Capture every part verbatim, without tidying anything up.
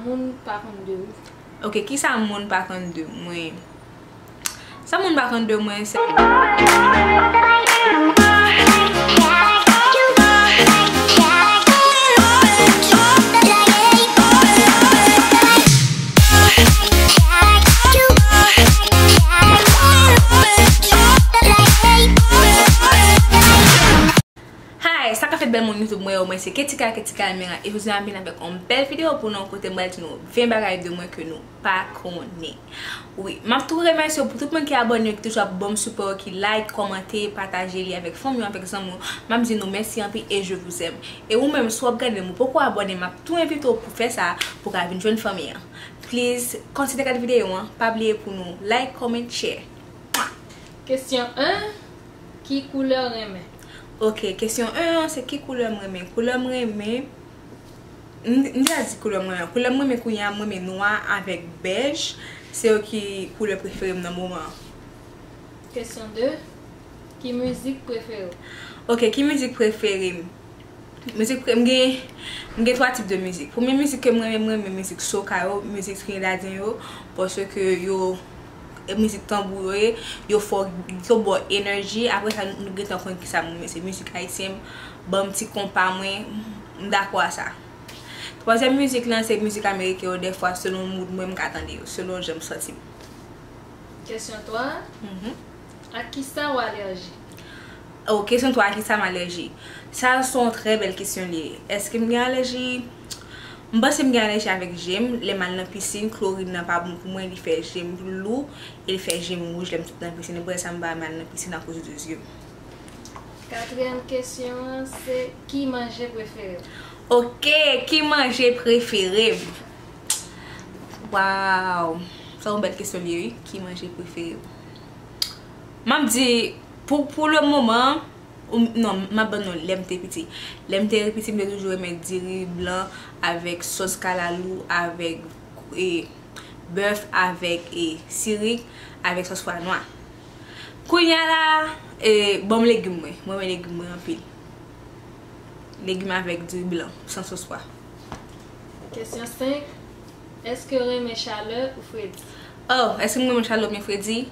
Moun pa konn de ou. Ok, kisa moun pa konn de mwen? Sa moun pa konn de mwen, se Hi, sa k ap fèt bèl moun YouTube mwen yo, mwen se Ketika, Ketika Elmira, e jodi a m vin avèk yon bèl videyo pou nou kote m pral di nou ven bagay de mwen ke nou pa konnen. Wi, m ap tou remèsye w pou tout moun ki abòne yo, ki toujou ap ban m sipò yo, ki like, kòmante, pataje li avèk fanmi w, avèk zanmi w. M ap di nou mèsi anpil e je vous aime. E ou menm, si w ap gade m, ou poko abòne, m ap tou envite w pou fè sa, pou w ka vin jwenn fanmi an. Please, kontinye gade videyo an, pa bliye pou nou like, comment, share. Kesyon en, ki koulè w renmen? Ok, kesyon en an, se ki koulè m renmen? Koulè m renmen, m, m deja di koulè m renmen. Koulè m renmen kounye a, m renmen nwa avèk bèj. Se yo ki koulè prefere m nan moman an. Kesyon de, ki mizik prefere w? Ok, ki mizik prefere m? Mizik pre-, m gen, m gen twa tip de mizik. Premye mizik ke m renmen, m renmen mizik soca yo, mizik trinidadyen yo, paske yo, e mizik tanbou yo ye, yo fò, yo ba w enèji. Apre sa, nou, nou gentan konn kisa m renmen, se mizik ayisyen, ban m ti konpa mwen, m dakò a sa. Twazyèm mizik lan, se mizik ameriken yo, dèfwa, selon mood mwen, m ka tande yo, selon jan m santi m. Kesyon twa. Mhm. A kisa w alèji? Oh, kesyon twa, a kisa m alèji? Sa, se yon trè bèl kesyon li ye. Èske m gen alèji? M panse m gen alèji avèk je m. Lè m al nan pisin, klorin nan pa bon pou mwen, li fè je m lou, e li fè je m wouj lè m sot nan pisin. E pou sa m pa renmen al nan pisin akoz de zye m. Katriyèm kesyon an, se ki manje prefere w? Ok, ki manje prefere m? Wow, sa yon bèl kesyon li ye, wi. Ki manje prefere w? M ap di, pou, pou le moman, ou, non, m ap ban nou lè m te piti. Lè m te piti, m te toujou renmen diri blan avèk sòs kalalou, avèk, e, bèf, avèk, e, sirik, avèk sòs pwa nwa. Kounye a la, e, ban m legim mwen. Mwen renmen legim mwen anpil. Legim avèk diri blan, san sòs pwa. Kesyon senk, èske w renmen chalè ou fredi? Oh, èske m renmen chalè oubyen fredi?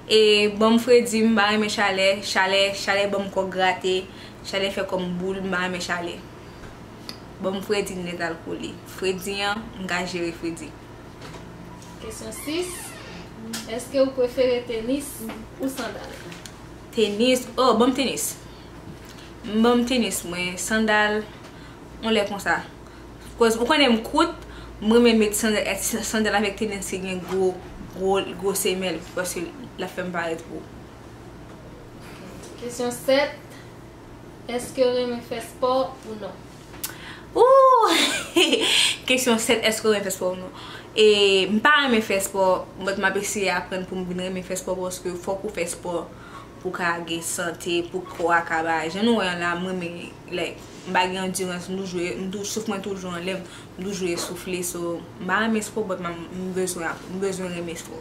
E, ban m fredi, m pa renmen chalè. Chalè, chalè ban m kò grate. Chalè fè kò m boul, m pa renmen chalè. Ban m fredi nèt al kole. Fredi an, m ka jere fredi. Kesyon sis, èske ou prefere tenis ou sandal? Tenis, oh, ban m tenis. Ban m tenis, mwen, sandal, yon lè konsa. Koz, ou konnen m kout, m renmen met sandal, sandal avèk tenis ki gen gwo, gwo, gwo semèl, paske l ap fè m parèt wo. Kesyon sèt, èske w renmen fè spò ou non? Ooh! Kesyon sèt, èske w renmen fè spò ou non? E, m pa renmen fè spò, but m ap eseye aprann pou m vin renmen fè spò, paske fòk ou fè spò pou w ka gen sante, pou kò a ka bay. Jan nou wè an la, m renmen, like, m pa gen andirans, m toujou, m tou, souf mwen toujou anlè m, m toujou esoufle, so, m pa renmen spò, but m, m bezwen ap-, m bezwen renmen spò.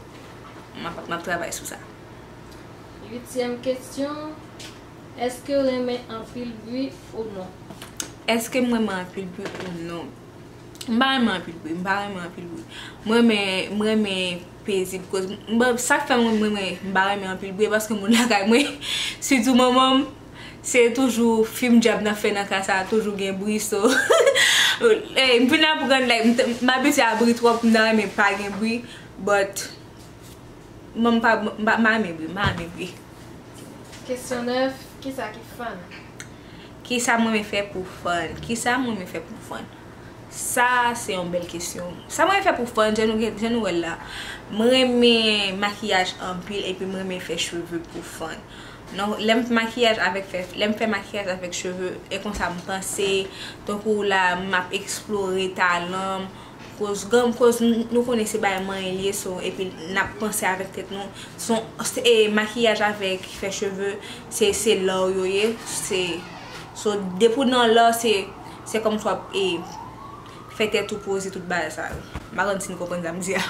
M ap, m ap travay sou sa. Uityèm kesyon, èske w renmen anpil bri ou non? Èske m renmen anpil bri ou non? M pa renmen anpil bri, m pa renmen anpil bri. M renmen, m renmen pezib, koz m, m, sa k fè mwen, mwen, mwen, m pa renmen anpil bri, paske moun lakay mwen, sitou manman m, se toujou fim djab nan fè nan kay sa, toujou gen bri, so, eh, m vin aprann, like, m, m abitye a bri twòp, m ta renmen pa gen bri, but, Bon, m pa, m pa, m pa renmen bri, m pa renmen bri. Kesyon nèf, kisa ki fun? Kisa m renmen fè pou fun? Kisa m renmen fè pou fun? Sa, se yon bèl kesyon. Sa m renmen fè pou fun, jan nou gen, jan nou wè l la. M renmen makiyaj anpil, epi m renmen fè cheve pou fun. Non, lè m makiyaj avèk fè, lè m fè makiyaj avèk cheve, e konsa m panse, tankou la, m ap eksplore talan m, Koz, granm, koz n-, nou konnen se bagay manyen li ye, so, epi n ap panse avèk tèt nou. Son, se, e, makiyaj avèk fè cheve, se, se lè w yo ye, se, so, depi w nan lè, se, se kòmsi w ap, e, fè tèt ou poze tout bagay sa yo. M pa konn si nou konprann sa m di a.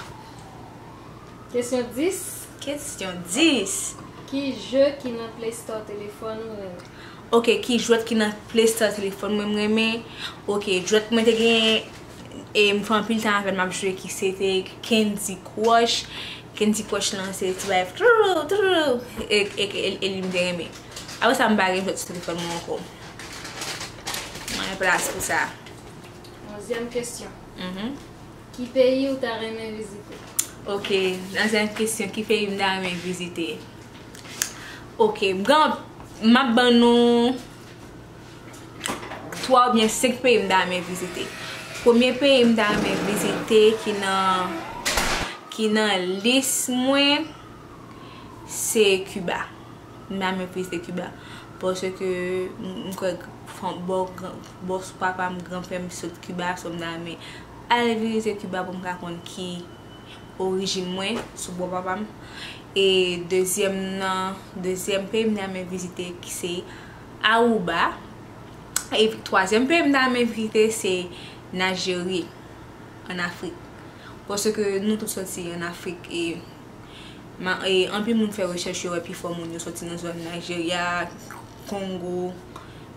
Kesyon dis. Kesyon dis. Ki je ki nan Play Store telefòn ou renmen? Ok, ki jwèt ki nan Play Store telefòn mwen m renmen? Ok, jwèt mwen te genyen, E m fè anpil tan avè l, m ap jwe ki se te Candy Crush. Candy Crush lan se ti bagay trou, trou, e, e, e, e li m te renmen. Apre sa, m pa gen jwèt sou telefòn mwen ankò. Mwen gen plas pou sa. Onzyèm kesyon. Mhm. Ki peyi ou ta renmen vizite? Ok, onzyèm kesyon, ki peyi m ta renmen vizite? Ok, m gen, m ap ban nou twa oubyen senk peyi m ta renmen vizite. Premye peyi m ta renmen vizite ki nan, ki nan lis mwen, se Kiba. M ta renmen vizite Kiba. Paske m, m kwè fan, bò gran, bò sou papa m, granpè m sot Kiba, so m ta renmen al vizite Kiba pou m ka konn ki orijin mwen sou bò papa m. E dezyèm nan, dezyèm peyi m ta renmen vizite ki se Aruba. E twazyèm peyi m ta renmen vizite se Najeri, ann Afrik. Paske nou tout soti ann Afrik e, ma, e anpil moun fè rechèch, yo wè pifò moun yo soti nan zòn Nigeria, Congo,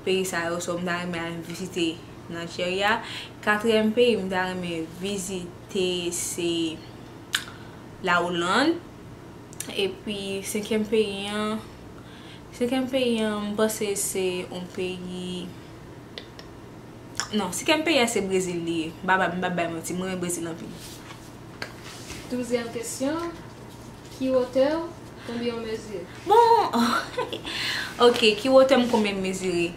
peyi sa yo, so m ta renmen al vizite Nigeria. Katriyèm peyi m ta renmen vizite se la Hollande. Epi senkyèm peyi an, senkyèm peyi an, m panse se yon peyi, non, senkyèm peyi a se Brezil li ye. M pa, m pa bay manti, mwen renmen Brezil anpil. Douzyèm kesyon, ki wotè w, konbyen w mezire? Bon, ok, ki wotè m, konbyen m mezire?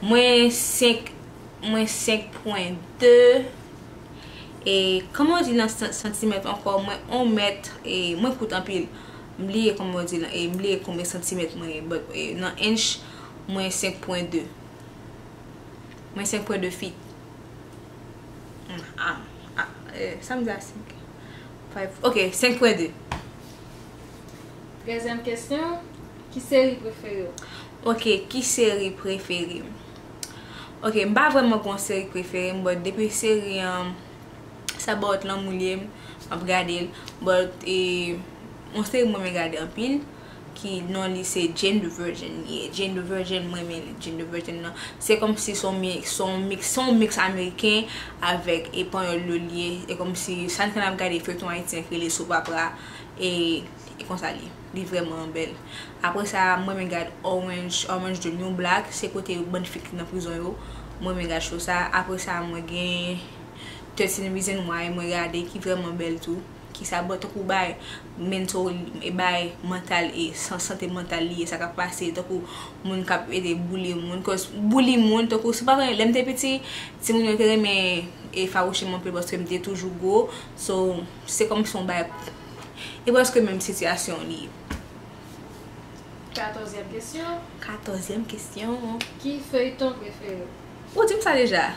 Mwen senk, mwen senk pwen de. E, kòman w di nan san-, santimèt ankò? Mwen yon mèt, e, mwen kout anpil. M bliye kòman w di nan, e, m bliye konbyen santimèt mwen ye, but, e, nan inch, mwen senk pwen de. Mwen senk pwen de feet. Ah, ah, e, sa m di a senk? Five, ok, senk pwen de. Trèzyèm kesyon, ki seri prefere w? Ok, ki seri prefere m? Ok, m pa vrèman gen yon seri prefere m, but depi seri an, sa about lanmou li ye, m ap gade l. But, e, yon seri mwen renmen gade anpil, ki non li se Jane the Virgin. Yeah, Jane the Virgin, mwen renmen Jane the Virgin nan. Se kòmsi se yon mi-, se yon mix, se yon mix ameriken avèk epanyòl yo li ye. E kòmsi sa n konn ap gade feyton ayisyen ki rele Soap Opera. E, e konsa li, li vrèman bèl. Apre sa, mwen renmen gad Orange, Orange the New Black, se kote bann fi ki nan prizon yo. Mwen renmen gad show sa. Apre sa, mwen gen Thirteen Reasons Why, mwen gade, ki vrèman bèl tou. Ki sa, bon, tankou bay mental, e bay mantal, e san-, sante mantal li ye, sa k ap pase, tankou moun k ap ede boule moun, cause boule moun, tankou, se pa vre, lè m te piti, timoun yo te renmen, e fawouche m anpil paske m te toujou gwo, so, se kòmsi yon bay, e prèske menm sitiyasyon li ye. Katòzyèm kesyon. Katòzyèm kesyon. Ki feyton prefere w? Ou di m sa deja.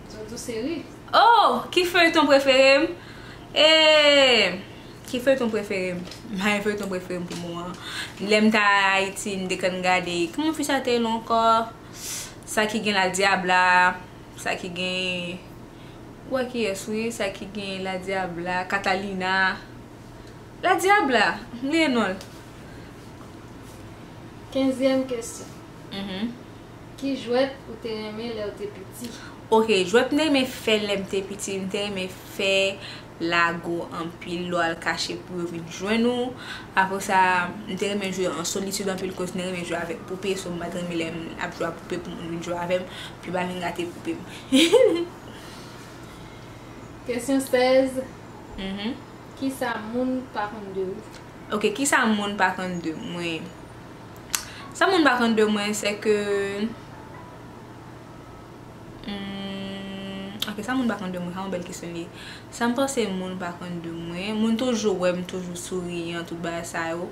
Sa w di w seri. Oh, ki feyton prefere m? E, ki feyton prefere m? M pa gen feyton prefere m pou moman. Lè m t Ayiti, m te konn gade, kòman fi sa te rele ankò? Sa ki gen La Diabla, sa ki gen, ou wè kiyès wi, sa ki gen La Diabla, Catalina. La Diabla, m bliye non l. Kenzyèm kesyon. Mhm. Ki jwèt ou te renmen lè w te piti? Ok, jwèt m te renmen fè lè m te piti, m te renmen fè lago anpil, lè w al kache pou yo vin jwenn ou. Apre sa, m te renmen jwe an solitid anpil, koz m te renmen jwe avèk poupe, so m pa t renmen lè m ap jwe ak poupe pou moun vin jwe avè m, pou yo pa vin gate poupe m. Kesyon sèz. Mhm. Kisa moun pa konn de ou? Ok, kisa moun pa konn de mwen? Sa moun pa konn de mwen, se ke, hmm, ok, sa moun pa konn de mwen, sa yon bèl kesyon li ye. Sa m panse moun pa konn de mwen, moun toujou wè m toujou souriyan, tout bagay sa yo.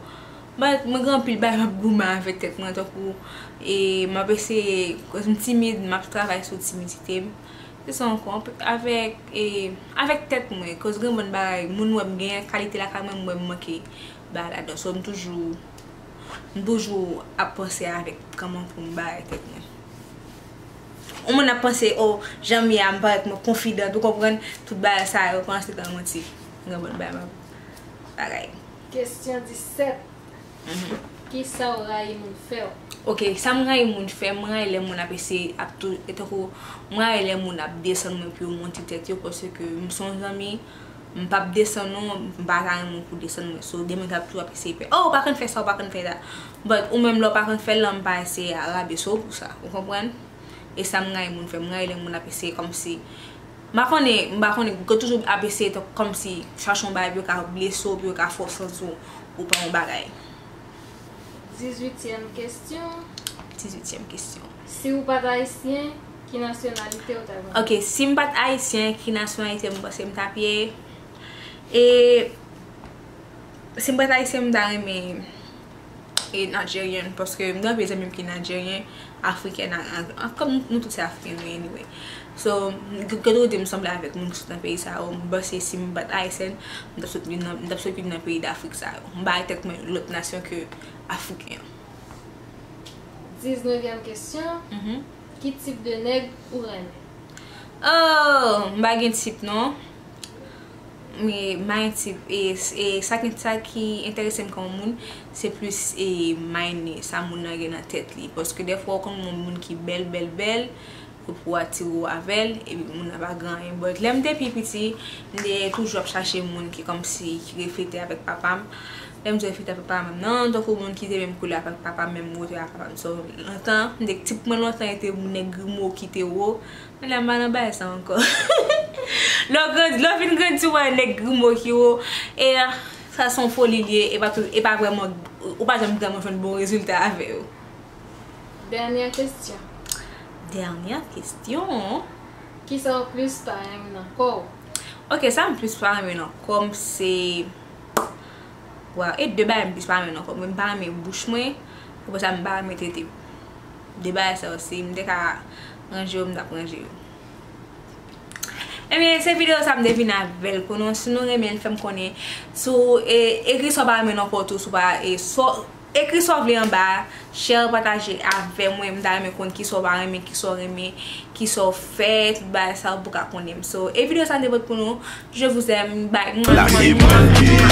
But mwen gen anpil bagay m ap goumen avèk tèt mwen, tankou, e, m ap eseye, koz m timid, m ap travay sou timidite m. Se sa ankò, avèk, e, avèk tèt mwen, koz gen bann bagay, moun wè m gen kalite lakay mwen, m wè m manke bagay ladan. So, m toujou, m toujou ap panse avèk kòman pou m bay tèt mwen. Yon moun ap panse, oh, jan m ye a, m parèt mwen konfidan, ou konprann, tout bagay sa yo, pandan se tan manti. Gen bann bagay m ap bagay. Kesyon disèt. Mhm. Kisa w rayi moun fè w? Ok, sa m rayi moun fè, m rayi lè moun ap eseye ap tou, e tankou, m rayi lè moun ap desann mwen pou yo monte tèt yo, paske m se yon zanmi, m p ap desann ou, m pa ta renmen w pou desann mwen. So, demen k ap tou ap eseye fè, oh, ou pa konn fè sa, ou pa konn fè sa. But ou menm lè w pa konn fè l lan, m pa eseye a rabese w pou sa, ou konprann? E sa m rayi moun fè, m rayi lè moun ap eseye kòmsi, m pa konnen, m pa konnen, yo toujou ap eseye kòmsi chache yon bagay pou yo ka blese w, pou yo ka fè w santi w, ou pa yon bagay. Dizuityèm kesyon. Dizuityèm kesyon. Si w pa t ayisyen, ki nasyonalite w ta renmen? Ok, si m pa t ayisyen, ki nasyonalite m panse m t ap ye? E si m pa t ayisyen, m ta renmen e Nigerian, paske m gen anpil zanmi m ki Nigerian, African, a- a- kòm nou tout se African nou ye anyway. So, m- gen gen kote m sanble avèk moun ki sot nan peyi sa yo, m panse si m pa t ayisyen, m t ap sot youn nan, m t ap sot youn nan peyi Dafrik sa yo. M bay tèt mwen lòt nasyon ke Afriken. Diznevyèm kesyon. Mhm. Ki tip de nèg ou renmen? Oh, m pa gen tip non. Men my tip, e, e sa ki, sa ki enterese m kòm moun, se plis e mind li, sa moun nan gen nan tèt li. Paske dèfwa ou konn yon moun ki bèl, bèl, bèl, pou atire w avè l, epi moun nan pa gen anyen. But lè m te pi piti, m te toujou ap chache moun ki kòmsi ki reflete avèk papa m. Lè m di reflete avèk papa m, non, tankou moun ki te menm koulè avèk papa m, menm wotè avèk papa m. So, lontan, m te tip mwen lontan, e te nèg grimo ki te wo. Men la m pa nan bagay sa ankò. Lè w grandi, lè w fin grandi, ou wè nèg grimo ki wo. E sa se yon foli li ye, e pa tou, e pa vrèman, ou pa janm vrèman jwenn bon rezilta avè yo. Dènyè kesyon. Dènyè kesyon. Kisa w plis pa renmen nan kò w? Ok, sa m plis pa renmen nan kò m se, waw, e de bagay m plis pa renmen nan kò m. M pa renmen bouch mwen, apre sa m pa renmen tete m. De bagay sa yo, si m te ka ranje yo, m t ap ranje yo. Ebyen, se videyo sa m te vin avè l pou nou. Si nou renmen l, fè m konnen. Si w, e, ekri sa w pa renmen nan kò w tou, si w pa, e, sa w, ekri sa w vle anba a, share, pataje avè mwen, m ta renmen konn kisa w pa renmen, kisa w renmen, kisa w fè, tout bagay sa yo pou ka konnen m. So, e videyo sa m te pote pou nou. Je vous aime, bye. Lage mwen.